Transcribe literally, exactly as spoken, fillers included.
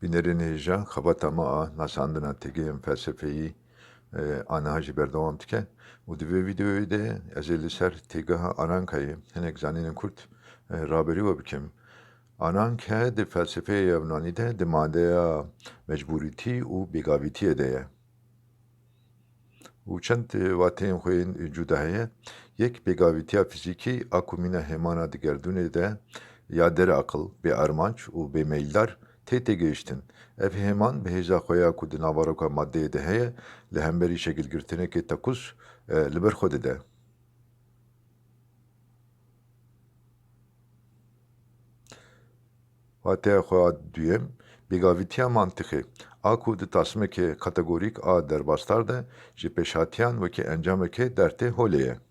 Bînerên hêja, xebata me a nasandina têgehên felsefeyî, e, aniha jî berdewam dike û di vê vîdeoyê de ez ê li ser têgeha Arankayê hinek zanînên kurt, e, raberî we bikim. Ananke di felsefeya Yunanî de di madeya mecbûrîtî û bêgavîtiyê de ye. Û çend, e, wateyên xwe yên cuda heye. Yek, bêgavîtiya fîzîkî a ku mîna hêmana di gerdûnê de ya deraqil, bê armanc û bê meyldar tê têgihiştin. Ev hêman bi hêza xwe ya ku di naveroka madeyê de heye, li hemberî şekilgirtinekê tekûz, e, li ber xwe dide. Wateya xwe a duyem, bêgavîtiya mantixê, a ku di tasmekê kategorîk a derbasdar de ji pêşhatiyan wekî encamekê dertê holê ye.